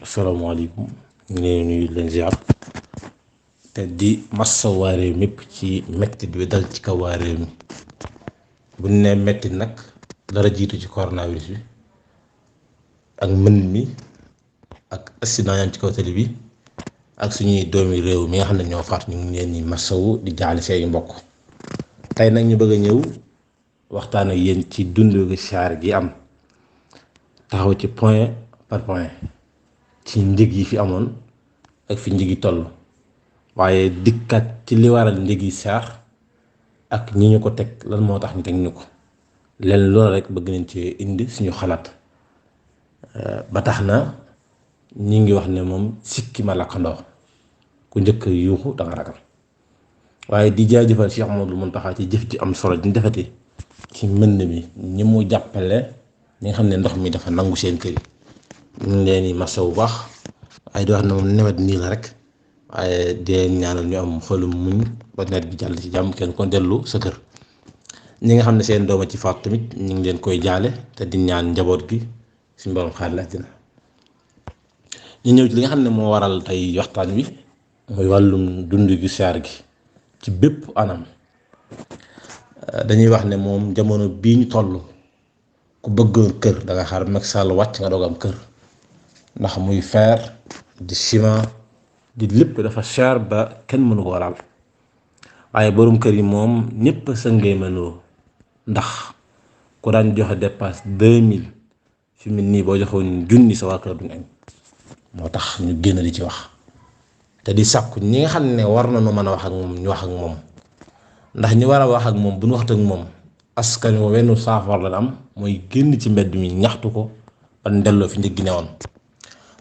asalaamaaleykum ñu ngi leen nuyu leen ziar te di massa waa réew mépp ci mettit bi dal ci kaw waa réew mi bu ñu nee mettit nag dara jiitu ci coronavirus bi ak mbënd mi ak accident yam ci kaw tali bi ak suñuy doomi réew mi nga xam ne ñoo faat ñu ngi leen di massawu di jaale seeni mbokk. tey nag ñu bëgg a ñëw waxtaan ak yéen ci dundu gi cher gi am taxaw ci point par point ci njëg yi fi amoon ak fi njëg yi toll waaye dikkat ci li waral njëg yi cher ak ñi ñu ko teg lan moo tax ñu teg ñu ko leen loolu rek bëgg nañ ci indi suñu xalaat ba tax na ñi ngi wax ne moom sikki ma lakkandoo ku njëkk yuuxu da nga ragal waaye di jaajëfal Cheikh Mouhamadou Mountakha ci jëf ji am solo di defati ci mbënd mi ñi mu jàppale ñi nga xam ne ndox mi dafa nangu seen kër yi ñu ngi leen di masawu bu baax waaye di wax ne moom nawet nii la rek waaye dee ñaanal ñu am xolum muñ ba nawet bi jàll ci jàmm kenn ko dellu sa kër. ñi nga xam ne seen dooma ci faat tamit ñu ngi leen koy jaale te di ñaan njaboot gi suñu borom xaar la dina ñu ñëw ci li nga xam ne moo waral tey waxtaan wi mooy wàllum dund gi seer gi ci bépp anam. dañuy wax ne moom jamono bii ñu toll ku bëggoon kër da nga xaar Macky Sall wàcc nga doog am kër ndax muy fer di ciment di lépp dafa cher ba kenn mënu ko laal waaye borom kër yi moom ñëpp sa ngay mënoo ndax ku daan joxe dépasse 2000 fi mu nii boo joxoon junni sa waa kër duñ añ moo tax ñu génn di ci wax te di sàkku ñi nga xam ne war na nu mën a wax ak moom ñu wax ak moom ndax ñi war a wax ak moom bu ñu waxtu ak moom askan wi wenn saafara la am mooy génn ci mbedd mi ñaxtu ko ba delloo fi njëg gi newoon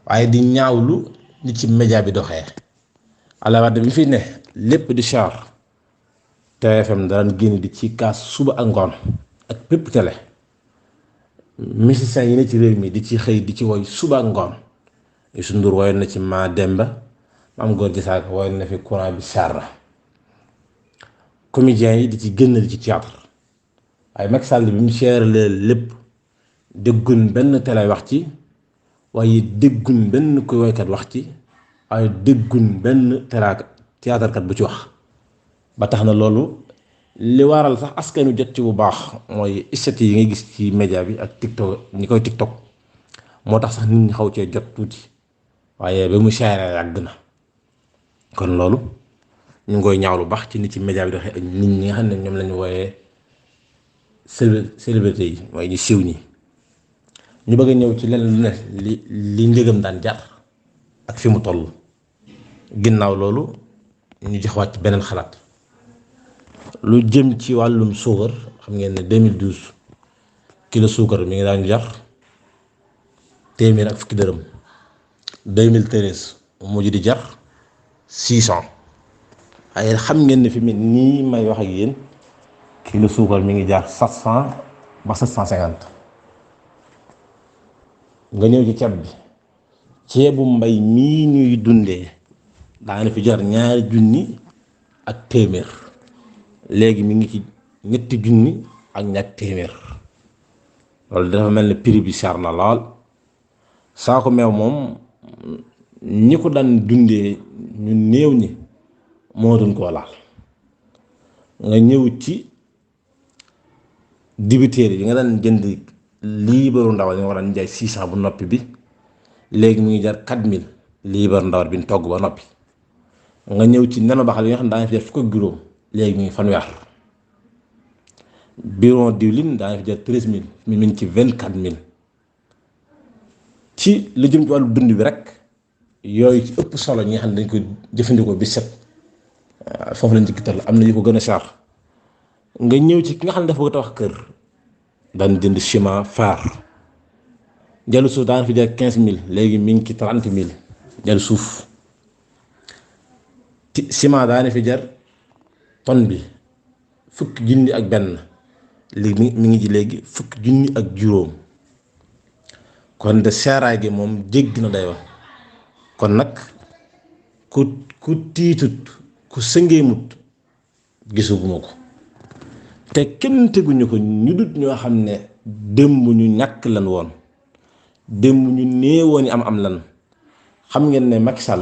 waaye di ñaawlu ni ci média bi doxee Abdoulaye Wade bi fi ne lépp di char TFM daan génn di ci kaas suba ak ngoon ak pépp télé musiciens yi ne ci réew mi di ci xëy di ci woy suba ak ngoon Youssou Ndour woyoon na ci Ma Demba Maam Góor Gisaaka woyoon na fi courant bi char na comédiens yi di ci génn di ci théâtre waaye Macky Sall bi mu seeralee lépp déggun benn télé wax ci waaye déggun benn koy woykat wax ci waaye déggun benn théâtre kat bu ci wax ba tax na loolu li waral sax askanu jot ci bu baax mooy istat yi ngay gis ci média bi ak TikTok ñi koy TikTok moo tax sax nit ñi xaw cee jot tuuti waaye ba mu seeree yàgg na kon loolu ñu ngi koy ñaaw lu baax ci nit ci média bi doxee ak nit ñi nga xam ne ñoom lañu wooyee célébrité yi mooy ñu siiw ñi ñu bëgg a ñëw ci leneen lu ne li njëgam daan jar ak fi mu toll ginnaaw loolu ñu joxwaat ci beneen xalaat lu jëm ci wàllum suukar xam ngeen ne 2012 kilo suukar mi ngi daan jar téeméer ak fukki dërëm 2013 mujj di jar 600 waaye xam ngeen ne fi mu nii may wax ak yéen kilo suukar mi ngi jaar 700 ba 750 nga ñëw ci ceeb bi ceebu mbay mii ñuy dundee daana fi jar ñaari junni ak téeméer léegi mi ngi ci ñetti junni ak ñaar téeméer loolu dafa mel ne prix bi cher na lool saako meew moom ñi ko daan dundee ñu néew ñi moo doon koo laal nga ñëw ci dibiteer yi nga daan jënd liibaru ndawal yi nga war a jaay 600 bu noppi bi léegi mu ngi jar 4000 liibaru ndawal bi ñu togg ba noppi nga ñëw ci neno baxal yi nga xam ne daañu fi jar fukk ak juróom léegi mu ngi fanweer biron diwlin daañu fi jar 13000 mi ngi ci 24000 ci lu jëm ci wàllu dund bi rek yooyu ci ëpp solo ñi nga xam ne dañ ko jëfandikoo bi set foofu lañ ci gital am na yu ko gën a cher nga ñëw ci ki nga xam ne dafa bëgg a tabax kër daan jënd ciment fer jalu suuf daan fi jar 15000 léegi mi ngi ci 30000 jalu suuf ciment daan fi jar tonne bi fukki junni ak benn léegi mi ngi ci léegi fukki junni ak juróom kon de seeraay gi moom jéggi na day wax kon nag ku tiitut ku sëngeemut gisuguma ko te kenn teguñu ko ñu dut ñoo xam ne démb ñu ñàkk lan woon démb ñu néewoon am lan xam ngeen ne Macky Sall